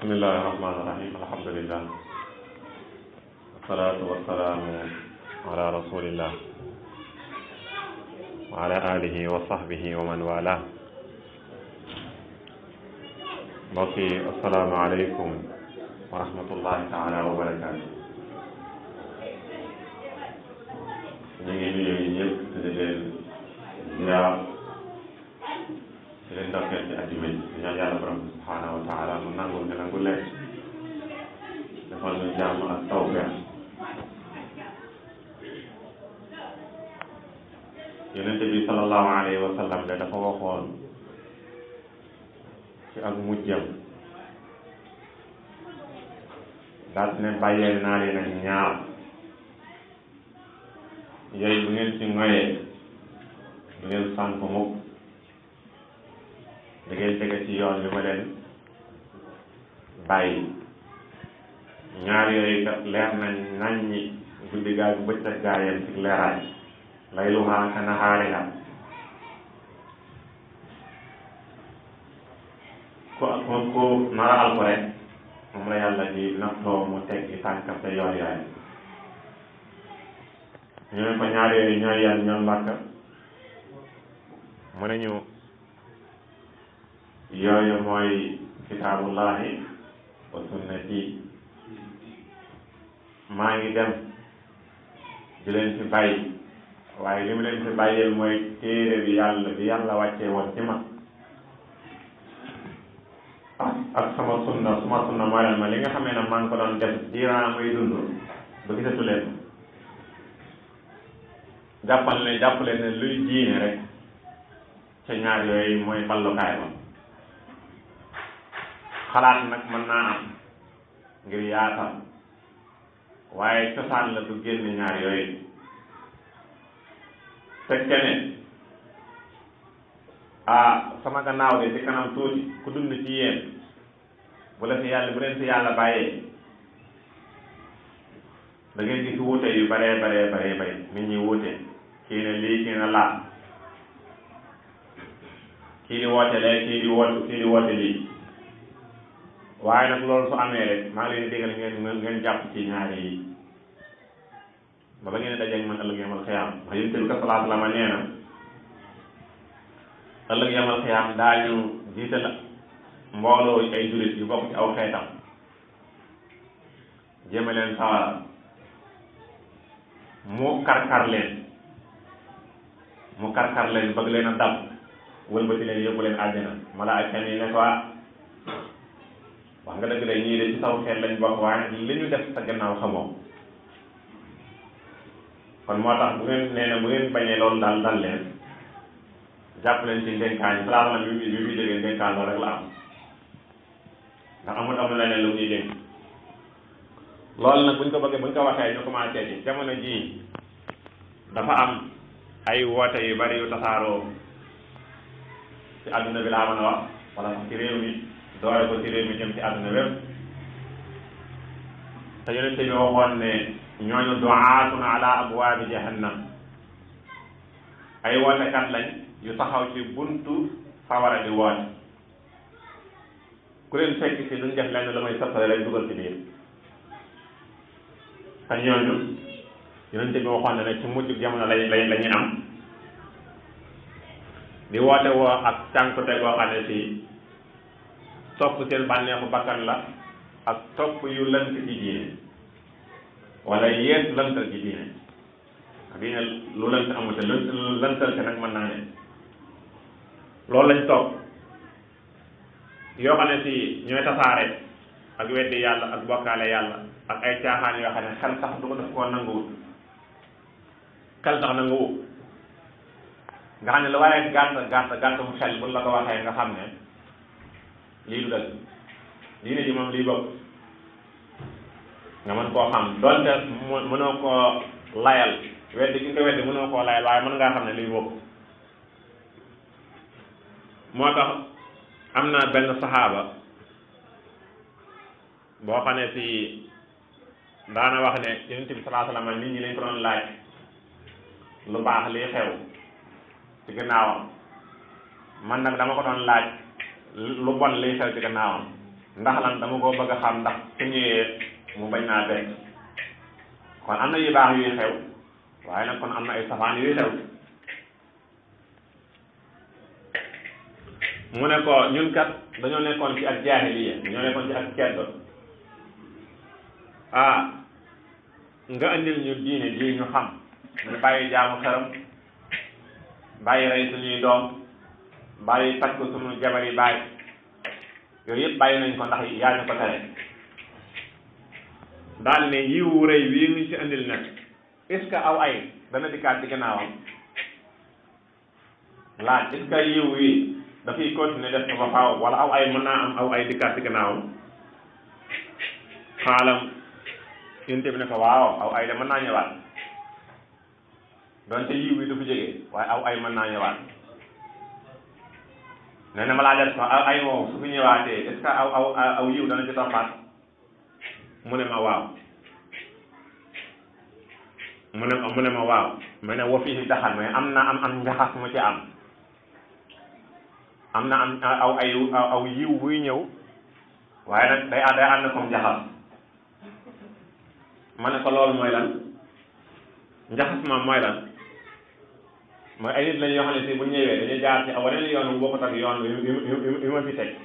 bismillahi rahmaani rahim alhamdulillah wasalaatu wasalaamu ala rasulillah wa ala alihi wa sahbihi wa man wala mbokk yi assalaamu aleykum wa rahmatullahi taala wa barakaatu. ñu ngi nuyu ñëpp di leen ziyaar di leen ndokkeel ci àjjuma ji di ñaan yàlla borom subhaanahu wa taala mu nangul ne nangul leen defal ñu jàmm ak tawfeex. yonente bi sallallahu alayhi wa sallam de dafa waxoon ci ak mujjam daal ne bàyyee naa leen ak ñaar yooyu bu ngeen ci ngoyee du ngeen sànk mukk da ngeen tege ci yoon li ma leen bàyyi. ñaar yooyu kat leer nañ naññi guddi gaa bu bëccëg gaa yem ci leeraay layluhaa ka nahaarihaa ku nara al ko rek moom la yàlla di naftoo mu teggi tànkam te yoon yaay. ñu ne ko ñaar yooyu ñooy yan ñoom Mbàkke mu ne ñu yooyu mooy kitaabullahi wa sunnati. maa ngi dem di leen fi bàyyi waaye li mu leen fi bàyyeel mooy téere bi yàlla wàccee woon ci ma ak sama sunna mooy lan ma li nga xamee ne maa ngi ko doon def diiraa may dund ba gisatu leen jàpp leen ne luy diine rek ca ñaar yooyu mooy ballukaay ba. xalaat nag mën naa am ngir yaatal waaye cosaan la du génn ñaar yooyu. fekke ne sama gannaaw de ci kanam tuuti ku dund ci yéen bu leen fi yàlla bàyyee da ngeen gis wuute yu baree bare nit ñi wuute kii ne lii kii ne laa kii di woote lee kii di woote lii. waaye nag loolu su amee rek maa ngi leen di déggal ngeen jàpp ci ñaari yi ba ngeen dajeeg man ëllëg yamal xiyaam ndax yonent bi sallallahu alayhi wa sallam nee na ëllëg yamal xiyaam daañu jiital mbooloo ay jullit yu bokk ci aw xeetam jéeme leen sawara mu karkar leen bëgg leen a dab wëlbati leen yóbbu leen àjjana malaaka yi ne ko wax nga dëgg de ñii de ci saw xeet lañ bokk waaye li ñu def sa gannaaw xamoo. kon moo tax bu ngeen bañee loolu dal leen jàpp leen ci ndénkaan yi salaatu na bi fi jógee ndénkaan loolu rek la am ndax amul leneen lu ñuy dénk. loolu nag buñ ko waxee ñu commencé ci jamono jii dafa am ay woote yu bari yu tasaaroo ci àdduna bi laa mën a wax wala sax ci réew mi doore ko ci réew mi jëm ci àdduna bépp te yonente bi waxoon ne ñooñu du'aatun ala abwaabi jahannam ay wootekat lañ yu taxaw ci buntu sawara di woote ku leen fekk si duñ def lenn lu may soppale lay dugal ci biir. te ñooñu yonente bi waxoon ne ci mujj jamono lañu am di woote woo ak cànkute goo xam ne si topp seen bànneexu bakkan la ak topp yu lënt ci diine wala yees lëntal ci diine diine lu lënt amute lëntal ci nag mën naa ne loolu lañ topp yoo xam ne si ñooy tasaare ak weddi yàlla ak bokkaale yàlla ak ay caaxaan yoo xam ne xel sax du ko def koo nanguwut xel sax nanguwut nga xam ne lu waaye gàtt mu xel buñ la ko waxee nga xam ne lii du dëgg diine ji moom lii bokk nga mën koo xam doonte mënoo koo layal weddi gi nga ko weddi mënoo koo layal waaye mën ngaa xam ne lii bokk. moo tax am na benn saxaaba boo xam ne si daana wax ne yonent bi sallallahu alayhi wa sallam nit ñi lañ ko doon laaj lu baax lii xew ci gannaawam man nag dama ko doon laaj lu bon liy xew ci gannaawam ndax lan dama koo bëgg a xam ndax su ñëwee mu bañ naa bett kon am na yu baax yuy xew waaye nag kon am na ay safaan yuy xew mu ne ko ñun kat dañoo nekkoon ci ak jaahiliya dañoo nekkoon ci ak ceddo nga andil ñu diine ji ñu xam ñu bàyyi jaamu xaram bàyyi rey suñuy doom bàyyi takk suñu jabar yi bàyyi yooyu yëpp bàyyi nañ ko ndax yaa ñu ko tere daal ne yiwu rëy bii ñu ci andil nag est ce que aw ay dana dikkaat ci gannaawam laaj est ce que yiw wi dafay continuer def ko ba faaw wala aw ay mën naa am aw ay dikkaat ci gannaawam xaalam yonent bi ne ko waaw aw ay de mën naa ñëwaat donte yiw bi du fi jógee waaye aw ay mën naa ñëwaat nee na ma laajal ko aw ay woowu su fi ñëwaatee est ce que aw yiw dana ci toppaat mu ne ma waaw mu ne ma waaw ma ne wa fii daxal mais am na am njaxas mu ci am na aw yiw buy ñëw waaye nag day ànd comme njaxas ma ne ko loolu mooy lan njaxas ma mooy lan mooy ay nit lañ yoo xam ne si bu ñëwee dañuy jaar ci waneen yoon bu bokkut ak yoon wi ma fi teg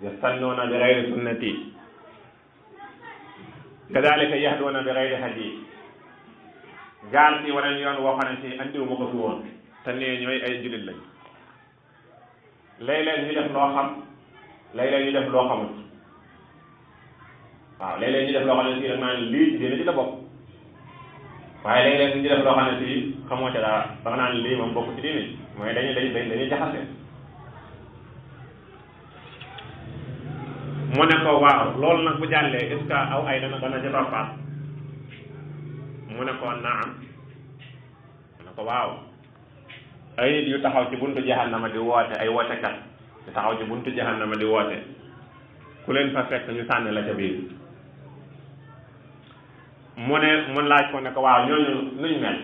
yastannuuna bi gayri sunnati kadalika yahduuna bi gayri hadi jaar ci waneen yoon woo xam ne si andiwu ma ko fi woon te nee ñooy ay jullit lañ léeg-léeg ñu def loo xam léeg-léeg ñu def loo xamut waaw léeg-léeg ñu def loo xam ne si rek naan lii ci diine ci la bokk waaye léeg-léeg ñu def loo xam ne si xamoo ca dara da nga naan lii moom bokk ci diine mooy dañuy jaxase mu ne ko waaw loolu nag bu jàllee est ce que aw ay dana ca toppaat mu ne ko naam mu ne ko waaw ay nit yu taxaw ci buntu jahannama di woote ay wootekat yu taxaw ci buntu jahannama di woote ku leen fa fekk ñu sànni la ca biir mu laaj ko ne ko waaw ñooñu nuñ mel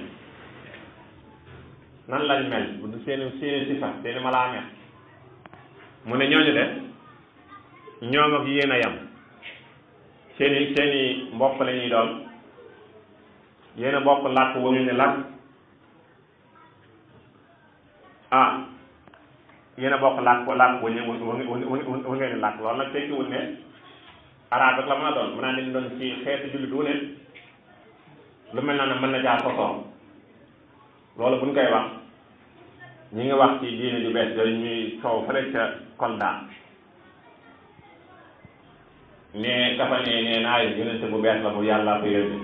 nan lañ mel bu du seeni sifa seeni malaa mel mu ne ñooñu de ñoom ak yéen a yam seeni mbokk la ñuy doon yéen a bokk làkk wu ngeen di làkk yéen a bokk làkk wu ngeen di làkk loolu nag tekkiwul ne araab rek la mën a doon mën naa leen doon ci xeetu jullit wu ne lu mel na ne mën na jaar sosoo loolu buñ koy wax ñi ngi wax ci diine ju bees yooyu ñuy coow fële ca Kolda ne kafa ne naa yonente bu bees la bu yàlla ko yónni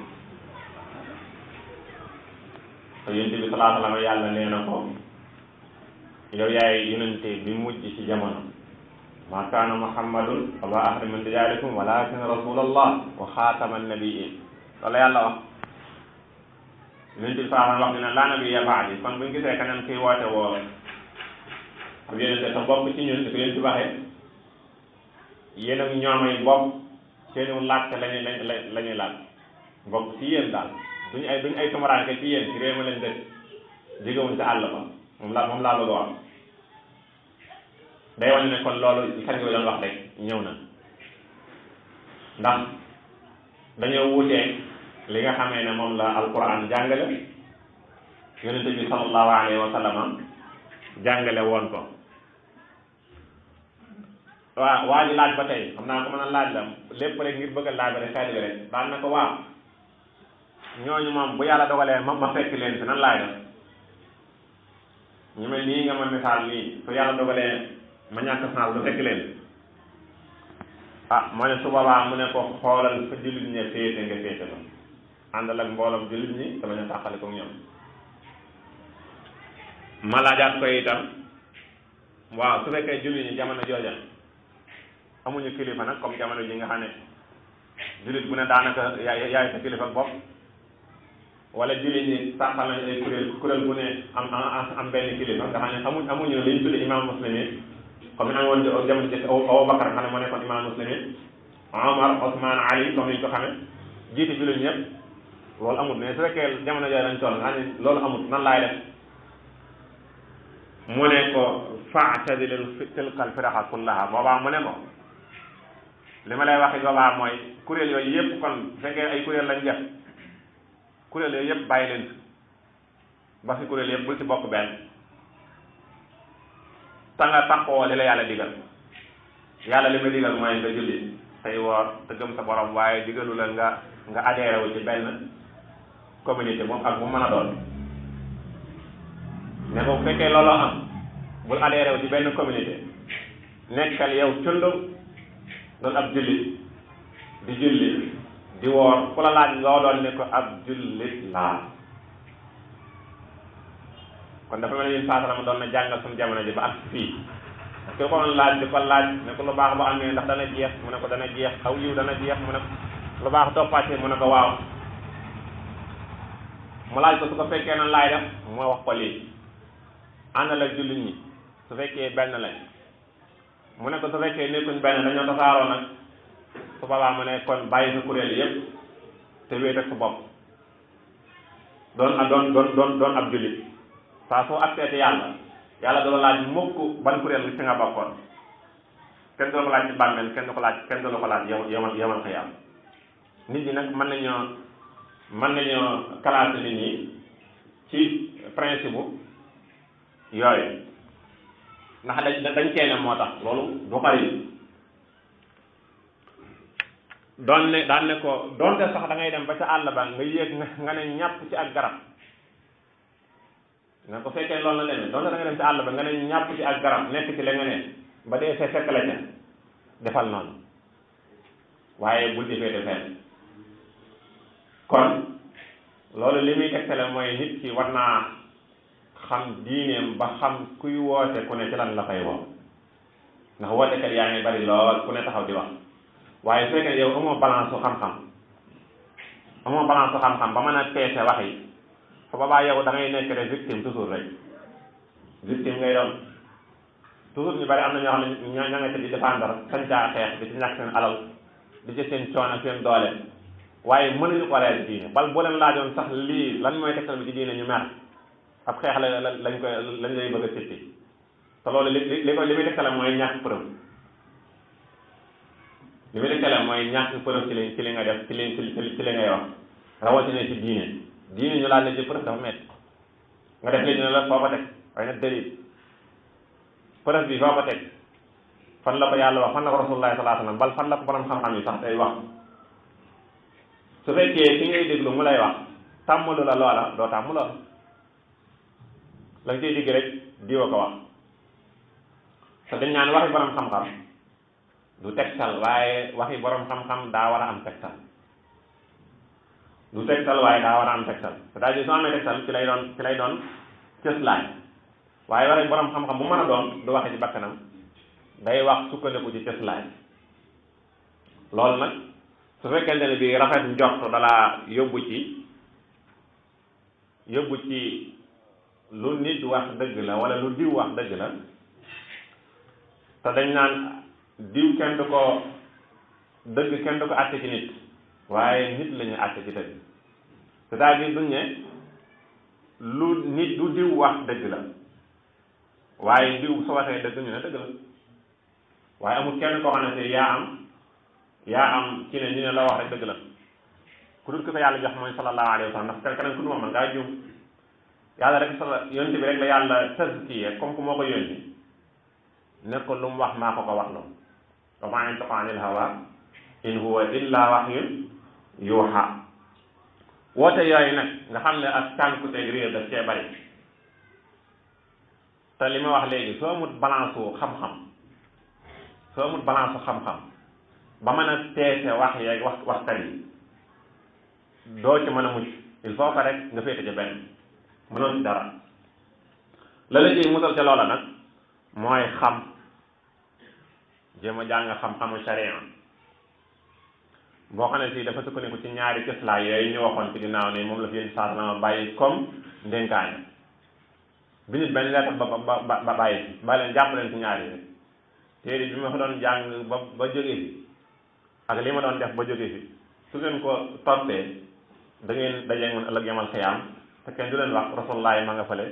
te yonente bi salaa salaam yàlla nee na ko yow yaay yonente bi mujj ci jamono ma kaana muhammadun aba ahadin min rijaalikum walakin rasulallah wa xaatama nabiyin loolu yàlla wax yonente bi salaa wax dina laa nabiyya ba'di kon buñ gisee keneen kuy woote woo ab yonente te bokk ci ñun di ko yonente waxee yéen ak ñoomay bopp seeni làkk lañuy làkk bokk ci yéen daal duñ ay tumuraanke ci yéen ci réew ma leen dëkk jógewuñ ca àll ba moom laa bëgg a wax day wane ne kon loolu kan nga doon wax rek ñëw na ndax dañoo wuutee li nga xamee ne moom la alquran jàngale yonente bi sallallahu alayhi wa sallam jàngale woon ko waa ji laaj ba tey xam naa ko mën a laaj la lépp rek ngir bëgg a laaj rek xeet bi rek daan na ko waaw ñooñu moom bu yàlla dogalee ma fekk leen fi nan laay def ñu mel nii nga ma misaal nii su yàlla dogalee ma ñàkk chance ba fekk leen moo ne su boobaa mu ne ko xoolal fa jullit ñe féete nga féete fa àndal ak mbooloom jullit ñi te bañ a tàqale ko ñoom ma laajaat ko itam waaw su fekkee jullit ñi jamono jooja amuñu kilifa nag comme jamono ji nga xam ne jullit bu ne daanaka yaay sa kilifa bopp wala jullit ñi sàqal nañ ay kuréel bu ne am benn kilifa nga xam ne amuñu li ñu tudde imam muslimin comme ni amoon jamono ji Abu Bakar xam ne moo nekkoon imam muslimin Omar Ousmane Ali comme ni ñu ko xamee jiite jullit ñëpp loolu amut mais su fekkee jamono jooju lañ toll nga xam ne loolu amut nan laay def mu ne ko fa'tazil tilka al firaqa kullaha boobaa mu ne ko li ma lay waxi boobaa mooy kuréel yooyu yëpp kon bu fekkee ay kuréel lañ def kuréel yooyu yëpp bàyyi leen ba fi kuréel yëpp bul ci bokk benn ta nga taxoo li la yàlla digal yàlla li ma digal mooy nga julli tey woor te gëm sa borom waaye digalu la nga adhéré wu ci benn communauté moom ak bu mën a doon ne bu fekkee looloo am bul adhéré wu ci benn communauté nekkal yow cundum doon ab jullit di julli di woor ku la laaj loo doon ne ko ab jullit laa kon dafa mel ni yéen saa doon na jàngal suñu jamono ji ba ak fii ki ko doon laaj di ko laaj ne ko lu baax bu amee ndax dana jeex mu ne ko dana jeex aw yiw dana jeex mu ne lu baax toppaatee mu ne ko waaw mu laaj ko su ko fekkee na laay def moo wax ko lii àndal ak jullit ñi su fekkee benn lañ mu ne ko su fekkee nekkuñ benn dañoo tasaaroo nag su boobaa mu ne kon bàyyi sa kuréel yëpp te wéet ak sa bopp doon ab jullit saa soo accepté yàlla du la laaj mukk ban kuréel gi ci nga bokkoon kenn du la ko laaj ci bàmmeel kenn du la ko laaj yomal xiyaam nit ñi nag mën nañoo classé nit ñi ci principe bu yooyu ndax dañ ceene moo tax loolu du xarit daan ne ko doonte sax da ngay dem ba ca àll ba nga yéeg nga ne ñàpp ci ak garab nga ko fekkee loolu la demee doonte da ngay dem ca àll ba nga ne ñàpp ci ak garab nekk ci la nga ne ba dee fekk la ca defal noonu waaye bul ci féete fenn kon loolu li muy tegtale mooy nit ki war naa xam diineem ba xam kuy woote ku ne ci lan la fay woo ndax wootekat yaa ngi bari lool ku ne taxaw di wax waaye su fekkee yow amoo balance su xam-xam ba mën a peese wax yi fa boobaa yow da ngay nekk rek victime toujours rek victime ngay doon toujours ñu bari am na ñoo xam ne ña nga te di défendre sañ caa xeex di ci ñàkk seen alal di ci seen coono seen doole waaye mënuñu ko leer diine bal boo leen laajoon sax lii lan mooy tegtal bi ci diine ñu mer ab xeex lañ lay bëgg a sippi te loolu li muy tegtale mooy ñàkk preuve li muy tegtale mooy ñàkk preuve ci li nga def ci li ngay wax rawatina ci diine ñu laaj la ci preuve dafa metti nga def li ñu ne la foo ko teg waaye nag dalil preuve bi foo ko teg fan la ko yàlla wax fan la ko rasulullah sallallahu alayhi wasallam bal fan la ko borom xam-xam yi sax tey wax su fekkee ki ngay déglu mu lay wax tàmmalu la loola doo tàmm loola la nga koy digg rek diwa ko wax te dañ naan waxi borom xam-xam du tegtal waaye waxi borom xam-xam daa war a am tegtal du tegtal waaye daa war a am tegtal c'est-à-dire soo amee tegtal ci lay doon cëslaay waaye waxi borom xam-xam bu mën a doon du waxe ci bakkanam day wax sukkandiku ci cëslaay loolu nag su fekkente ne bii rafet njort dalaa yóbbu ci lu nit wax dëgg la wala lu diw wax dëgg la te dañ naan diw kenn du ko àtte ci nit waaye nit la ñu àtte ci dëgg c'est-à-dire duñ ne lu diw wax dëgg la waaye diw su waxee dëgg ñu ne dëgg la waaye amul kenn koo xam ne yaa am ci ne ñu ne la wax rek dëgg la ku dul ki ko yàlla jox mooy sallallahu alayhi wa sallam ndax keneen ku dul moom man daa juum yàlla rek yonent bi rek la yàlla tazkiya comme que moo ko yónni ne ko lu mu wax maa ko wax loolu wa maa yantiqu anil hawa in huwa illa wahyun yuuha woote yooyu nag nga xam ne ak cànkuteeg réer daf cee bari te li ma wax léegi soo amut balance wu xam-xam ba mën a teese wax yeeg waxtaan yi doo ci mën a mucc il faut que rek nga féete ca benn mënoo ci dara la la ciy musal ca loola nag mooy xam jéem a jàng xam-xamu sharia boo xam ne si dafa sukkandiku ci ñaari cëslaay yooyu ñu waxoon ci ginnaaw ne moom la fi yéen saa na bàyyi comme ndénkaane bi nit benn lettre ba bàyyi leen jàpp leen ci ñaari rek téere bi ma fa doon jàng ba jóge fi ak li ma doon def ba jóge fi su ngeen ko toppee da ngeen dajee man ëllëg yamal xiyaam te kenn du leen wax rasulullah ma nga fële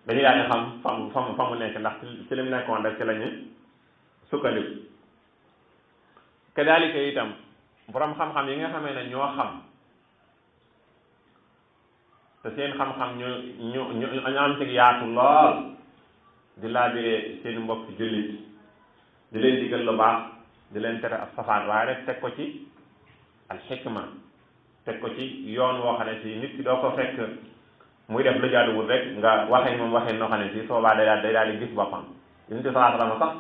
dañuy daal di xam fa mu nekk ndax ci li mu nekkoon rek ci la ñu sukkandiku kadalika itam borom xam-xam yi nga xamee ne ñoo xam te seen xam-xam ñu am ci yaatu lool di laabiree seen mbokk jullit di leen digal lu baax di leen tere ak safaan waaye rek teg ko ci al xikma teg ko ci yoon woo xam ne si nit ki doo ko fekk muy def lu jaaduwul rek nga waxee moom waxee noo xam ne si soobaa day daal di gis boppam yonent bi sallallahu alayhi wa sallam sax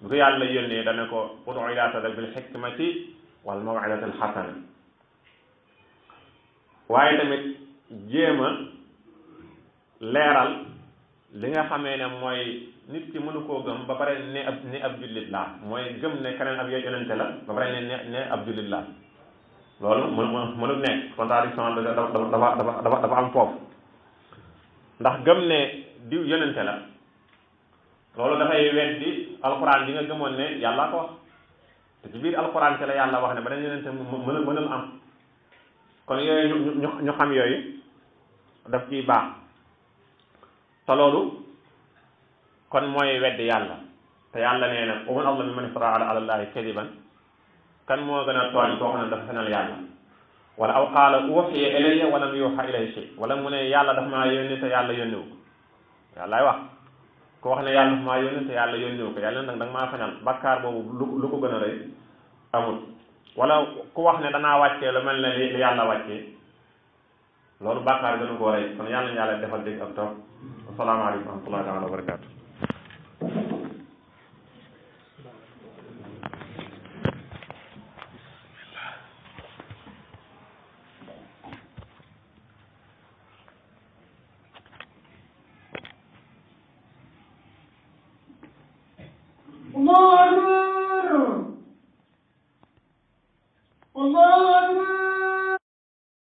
bu ko yàlla yónnee dana ko udu ila sabila bil hikmati wal maw'izati al hasana waaye tamit jéem a leeral li nga xamee ne mooy nit ki mënu koo gëm ba pare ne ab jullit laa mooy gëm ne keneen ab yonente la ba pare ne ab jullit laa loolu mënul nekk contradiction dafa am foofu ndax gëm ne diw yonente la loolu dafay weddi alxuraan bi nga gëmoon ne yàlla ko wax te ci biir alxuraan ci la yàlla wax ne ba dañ yonente mënul am kon yooyu ñu xam yooyu daf ciy baax te loolu kon mooy weddi yàlla te yàlla nee na wa man azlamu mimman iftara ala allahi kadiban kan moo gën a tooñ koo xam ne dafa fenal yàlla wala aw qaala uxiya ilayya wa lam yuuxa ilayhi shay wala mu ne yàlla daf maa yónni te yàlla yónniwu ko yàllaay wax ku wax ne yàlla daf maa yónni te yàlla yónniwu ko yàlla nag da nga maa fenal bakkaar boobu lu ko gën a rëy amul wala ku wax ne danaa wàccee lu mel ne li yàlla wàccee loolu bakkaar gënu koo rëy kon yàlla na yàlla defal dégg ak toog asalaamaaleykum wa rahmatullahi taala wa barakaatu